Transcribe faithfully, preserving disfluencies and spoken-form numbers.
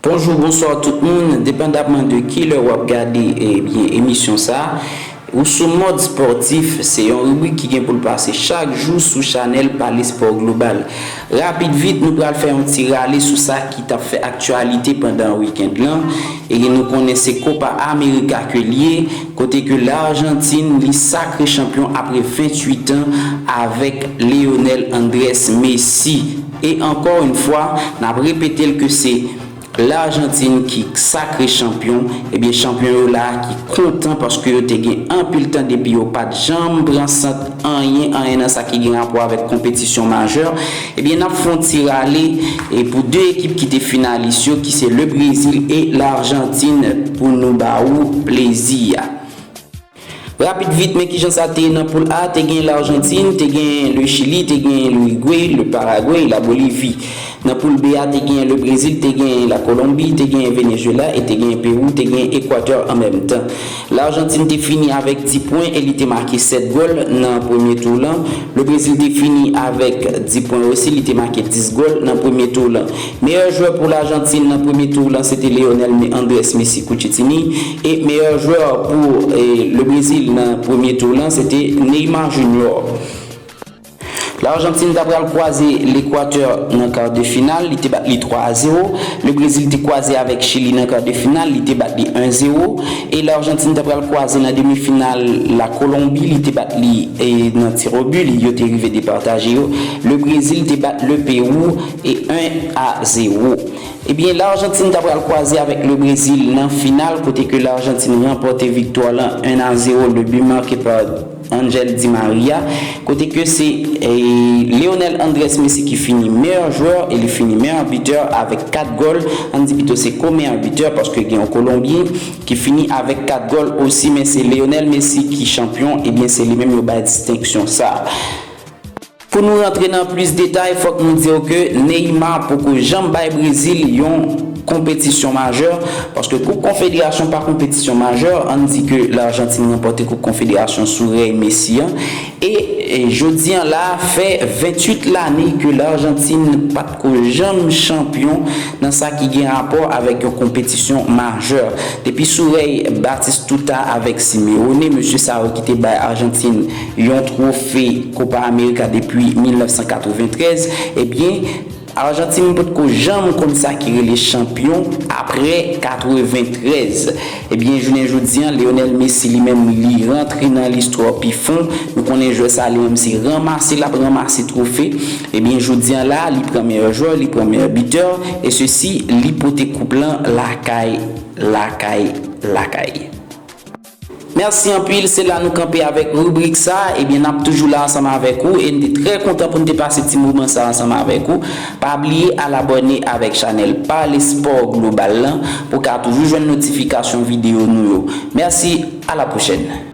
Bonjou, bonswa tout moun, depandamman de ki lè w ap gade, ebyen, emisyon sa a, ou sou mòd spòtif, se yon ribrik ki gen pou l pase chak jou sou chanèl Pale Spò Global. Rapid vit, nou pral fè yon ti rale sou sa ki t ap fè aktyalite pandan wikenn lan. E nou konnen se Copa America ke l ye, kote ke Lajantin, li sakre chanpyon apre venntuit an avèk Leonel Andres Messi. E ankò yon fwa, n ap repete l ke se Lajantin ki sakre chanpyon, ebyen, chanpyon yo la ki kontan paske yo te gen anpil tan depi yo pa t janm pran sant anyen, anyen nan sa ki gen rapò avèk konpetisyon majè. Ebyen, n ap fè yon ti rale e pou de ekip ki te finalis yo, ki se le Brezil e Lajantin, pou nou ba ou plezi a. Rapid vit, men kijan sa te ye nan poul A, te gen Lajantin, te gen le Chili, te gen Lirigwe, le Paragwe, la Bolivi. Nan poul B a, te gen le Brezil, te gen la Kolonbi, te gen Venezuela e te gen Pewou, te gen Ekwatè an menm tan. Lajantin te fini avèk dis pwen e li te make sèt gòl nan premye tou lan. Le Brezil te fini avèk dis pwen osi, li te make dis gòl nan premye tou lan. Meyè jwè pou Lajantin nan premye tou lan, se te Leonel Me-, Andres Messi Cuccittini. E meyè jwè pou, e, le Brezil nan premye tou lan, se te Neymar Junior. Lajantin ta pral kwaze Lekwatè nan kar de final, li te bat li twa a zewo. Le Brezil te kwaze avèk Chili nan kar de final, li te bat li en zewo. E Lajantin ta pral kwaze nan demi final la Kolonbi, li te bat li, e, nan tir o bi, li, yo te rive depataje yo. Le Brezil te bat le Pewou e en a zewo. Ebyen, Lajantin ta pral kwaze avèk le Brezil nan final, kote ke Lajantin ranpòte viktwa lan en a zewo, le but marqué par Angel Di Maria, kote ke se, e, Leonel Andres Messi ki fini meyè jwè e li fini meyè bitè avèk kat gòl. Ann di pito se ko-meyè bitè paske gen yon Kolonbyen ki fini avèk kat gòl osi, men se Leonel Messi ki chanpyon, ebyen, se li menm yo bay distenksyon sa. Pou nou rantre nan plis detay, fòk nou di w ke Neymar poko janm bay Brezil yon konpetisyon majè, paske Koup Konfederasyon pa konpetisyon majè, ann di ke Lajantin ranpòte Koup Konfederasyon sou rèy Messi an, e, e jodi an la, fè venntuit lane ke Lajantin pa t ko janm chanpyon nan sa ki gen rapò avèk yon konpetisyon majè. Depi sou rèy Batistuta avèk Simeone, mesye sa yo ki te bay Ajantin yon twofe Copa America depi mil nèf san katreventrèz, ebyen, Ajantin potko janm konn sa ki rele chanpyon apre katreventrèz. Ebyen, jounen jodi an, Lionel Messi li menm, li rantre nan listwa pi fon. Nou konnen jwè sa li menm se ranmase l ap ranmase twofe. Ebyen, jodi an la, li pran meyè jwè, li pran meyè bitè, e sesi, li pote koup lan lakay, lakay, lakay. Mèsi anpil, se la nou kanpe avèk ribrik sa. Ebyen, n ap toujou la ansanm avèk ou e n te trè kontan pou n te pase ti moman sa ansanm avèk ou. Pa bliye al abòne avèk chanèl Pale Spò Global lan pou w ka toujou jwenn notifikasyon videyo nou yo. Mèsi, a la pwochèn.